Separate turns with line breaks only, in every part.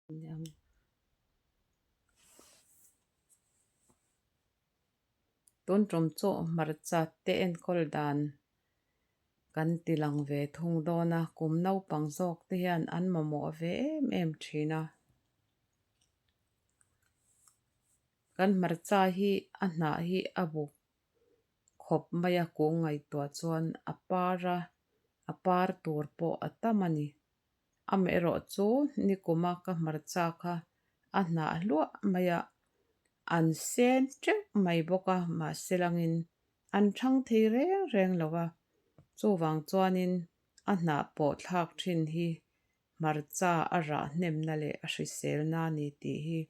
Tun tum chu hmarcha te enkawl dan kan ti lang ve thung dawn a kum naupang zawk te hian an mamawh ve em em thin a. Kan hmarcha hi a hnah hi a buk khawp mai a kung ngaihtuah chuan a par a a par tur pawh a tam a ni. Amaherawh chu nikuma ka hmarcha kha a hnah hluah mai a, an sen teuh mai bawk a, mahse langin an thang thei reng reng lo a, chuvang chuanin a hnah pawh thlak thin hi hmarcha a rah hnemna leh a hriselna a ni tih hi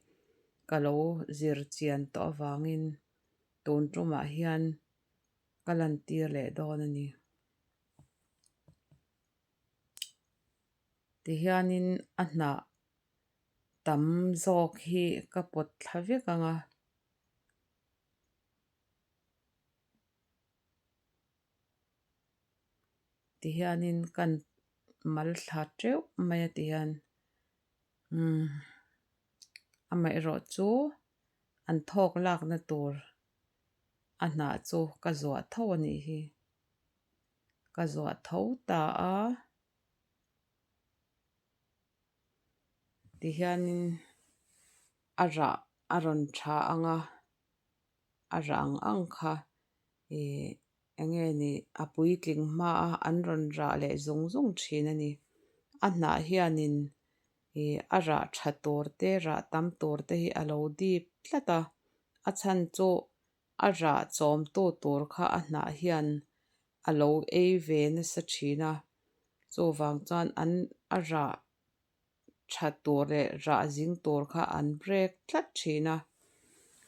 ka lo zir chian tawh avangin tun tumah hian ka lantir leh dawn a ni. Tihianin a hnah tam zawk hi ka pawt thla vek ang a. Tihianin kan mal thla teuh mai a tihian umm amaherawh chu an thawk lakna tur a hnah chu ka zuah tho a nih hi. Ka zuah tho ta a, tihianin a rah a rawn tha ang a, a rah ang ang kha ih eng nge ni a puitling hma a an rawn rah leh zung zung thin a ni. A hnah hianin ih a rah tha tur te rah tam tur te hi a lo dip tlat a, a chhan chu A rah chawmtu tur kha a hnah hian a lo ei ve nasa thin a, chuvang chuan an a rah tha tur leh rah zing tur kha an break tlat thin a,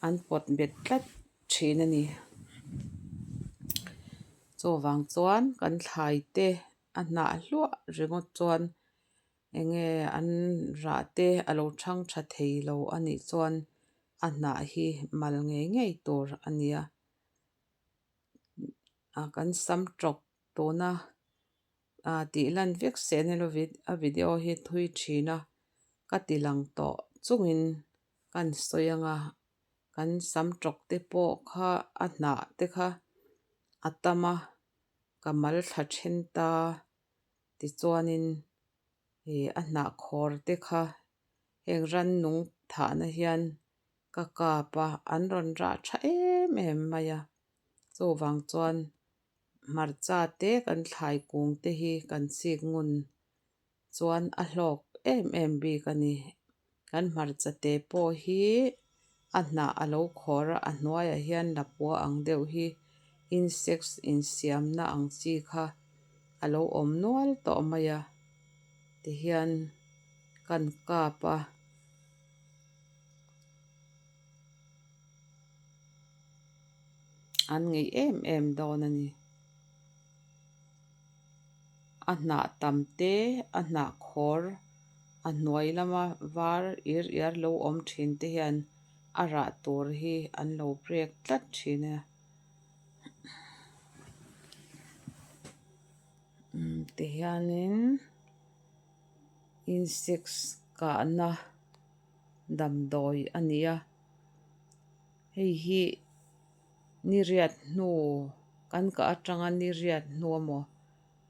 an pawt bet tlat thin a ni. Chuvang chuan kan thlai te a hnah hluah ringawt chuan eng nge an rah te a lo thang tha thei lo a nih chuan a hnah hi mal ngei ngei tur a ni a ah kan sam tawk tuna ah tih lan vek se ni lovin a video hi thui thin a ka ti lang tawh chungin kan sawi ang a kan sam tawk te pawh kha a hnah te kha a tam a ka mal thla then ta. Tichuanin ih a hnah khawr te kha heng rannung thahna hian ka kap a an rawn rah tha em em mai a chuvang chuan hmarcha te kan thlai kung te hi kan chik ngun chuan a hlawk em em bik a ni kan hmarcha te pawh hi a hnah a lo khawr a a hnuaiah hian lapua ang deuh hi insects insiamna ang chi kha a lo awm nual tawh mai a tihian kan kap a. An ngeih em em dawn a ni. A hnah tam te a hnah khawr a hnuai lama var ir iar lo awm thin te hian a rah tur hi an lo break tlat thin a. Umm tihianin insects kahna damdawi a ni a hei hi ni riat hnu kan kah atanga ni riat hnu emaw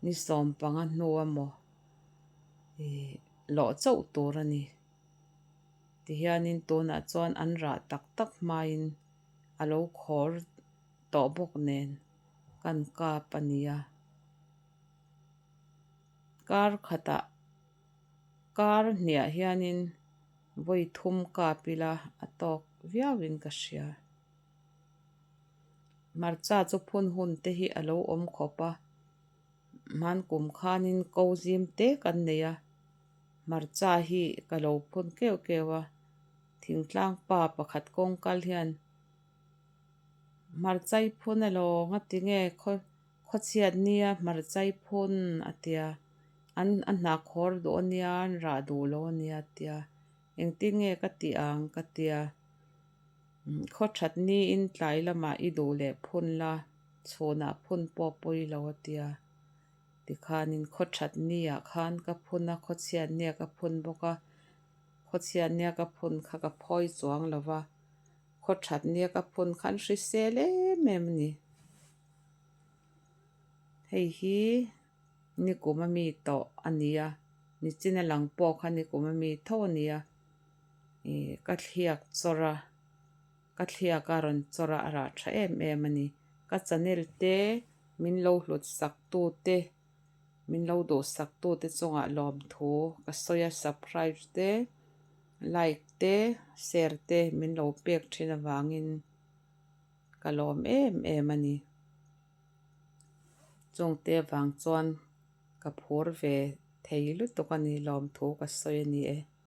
ni sawm panga hnu emaw ihh lawh chauh tur a ni tihianin tunah chuan an rah tak tak hmain a lo khawr tawh bawk nen kan kap a ni a kar khatah kar hniah hianin vawi thum kap ila a tawk viauin ka hria hmarcha chu phun hun te hi a lo awm khawp a hman kum khanin ko zim te kan nei a hmarcha hi ka lo phun keuh keuh a thingtlang pa pakhat kawng kal hian hmarchai phun elaw nga ti nge khaw khawchhiat nia hmarchai phun a tia an a hnah khawr duh ania an rah duh lo ania a tia engtin nge ka tih ang ka tia khaw that niin tlai lamah i duh leh phun la chhunah phun pawh pawi lo a tia tikhanin khaw that niah khan ka phun a khawchhiat nia ka phun bawk a. Khawchhiat nia ka phun kha ka phawi chuang lo va, khaw that nia ka phun kha an hrisel em em a ni. Hei hi nikum a mi tawh a ni a, nichin a lang pawh kha nikum a mi tho a ni a, ih ka thliak chawrh a, ka thliak a rawn chawrh a, a rah tha em em a ni. Ka channel te min lo hlut sak tu te. Min lo duhsak tute chungah lawmthu ka sawi a, subscribe te, like te, share te min lo pek thin avangin ka lawm em em a ni. Chungte avang chuan ka phur ve thei lutuk a ni, lawmthu ka sawi a ni e.